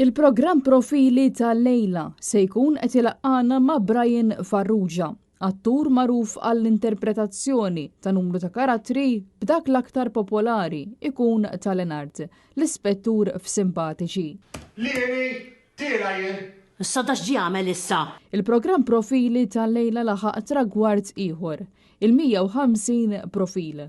Il-programm Profili tal-lejla se jkun qed ilaqqagħna ma' Brian Farrugia, attur magħruf għall-interpretazzjoni ta' numru ta' karattri b'dak l-aktar popolari ikun ta' Leonard, l-ispettur f'Simpatiċi. Lieni, tiela' jien! Issa da x'ġie jagħmel issa? Il-programm Profili tal-lejla laħaq tragward ieħor, il-150 profil.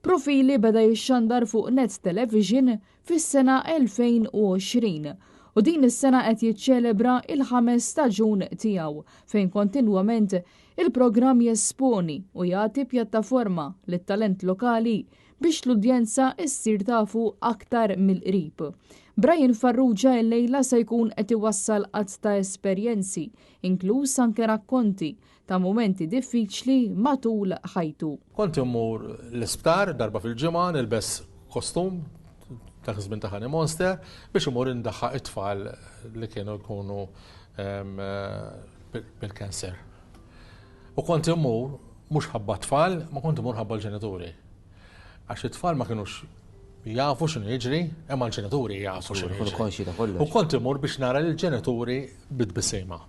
Profili beda jixxandar fuq Net Television fis-sena 2020 u din is-sena qed jiċċelebra il-ħames staġun tiegħu fejn kontinwament il-programm jesponi u jagħti pjattaforma lit-talent lokali biex l-udjenza ssir tafu aktar mill-qrib. Brian Farrugia illejla se jkun qed iwassal għadd ta' esperjenzi, inkluż anke rakkonti ta' mumenti diffiċli matul ħajtu. Kont immur l-isptar darba fil-ġimgħa nilbes kostum dak iż-żmien ta' Honey Monster biex imur indaħħaq it-tfal li kienu jkunu bil-cancer. U kont immur mhux ħabba tfal, ma kont imur ħabba l-ġenituri. Għax it-tfal ma kinux jafu x'inhu jiġri, imma l-ġenituri jafu x'inhu jiġri. U kont imur biex nara lill-ġenituri bit-tbissima.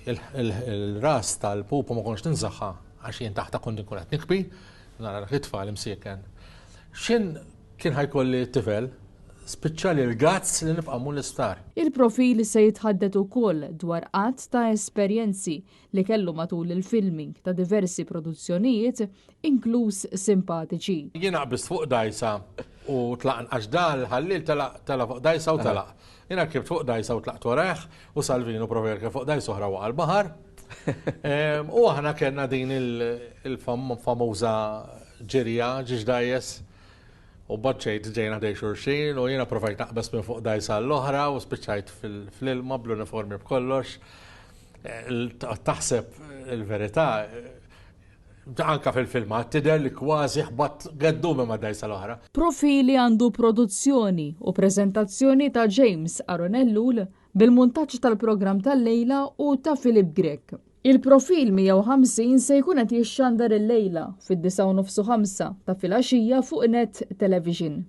Il-ras tal-pupu ma kontx ninżagħha għax jien taħta kont inkun qed nikbi, nara dak it-tfal imsieken. X'in kien ħajkolli t-tifel, spiċċali l-gazz li nibqa' mmur l-isptar. Il-profil se jitħaddet ukoll dwar għadd ta' esperjenzi li kellu matul il-filming ta' diversi produzzjonijiet, inkluż Simpatiċi. Jiena qbiżt fuq dgħajsa u tlaqna għax dan l-ħalliel tela' fuq dgħajsa u telaq. Jiena rkibt fuq dgħajsa u tlaqt warajh u Salvino prova jerkeb fuq dgħajsa oħra waqa' l-baħar. U aħna kellna din il-famuża ġirja ġiex dgħajjes u baċċejt ġejna ħdej xulxin u jiena provajt naqbeż minn fuq dgħajsa l-oħra u spiċċajt fl-ilma bl-uniformi b'kollox. Taħseb il-verità Anka fil-filmat tidher li kważi ħbatt geddumi ma' dgħajsa l-oħra. Profili għandu produzzjoni u preżentazzjoni ta' James Aaron Ellul bil-muntaġġ tal-programm tal-lejla hu ta' Philip Grech. Il-Profil 150 se jkun qed jixxandar illejla fid-disgħa u nofs u ħamsa ta' filgħaxija fuq Net Television.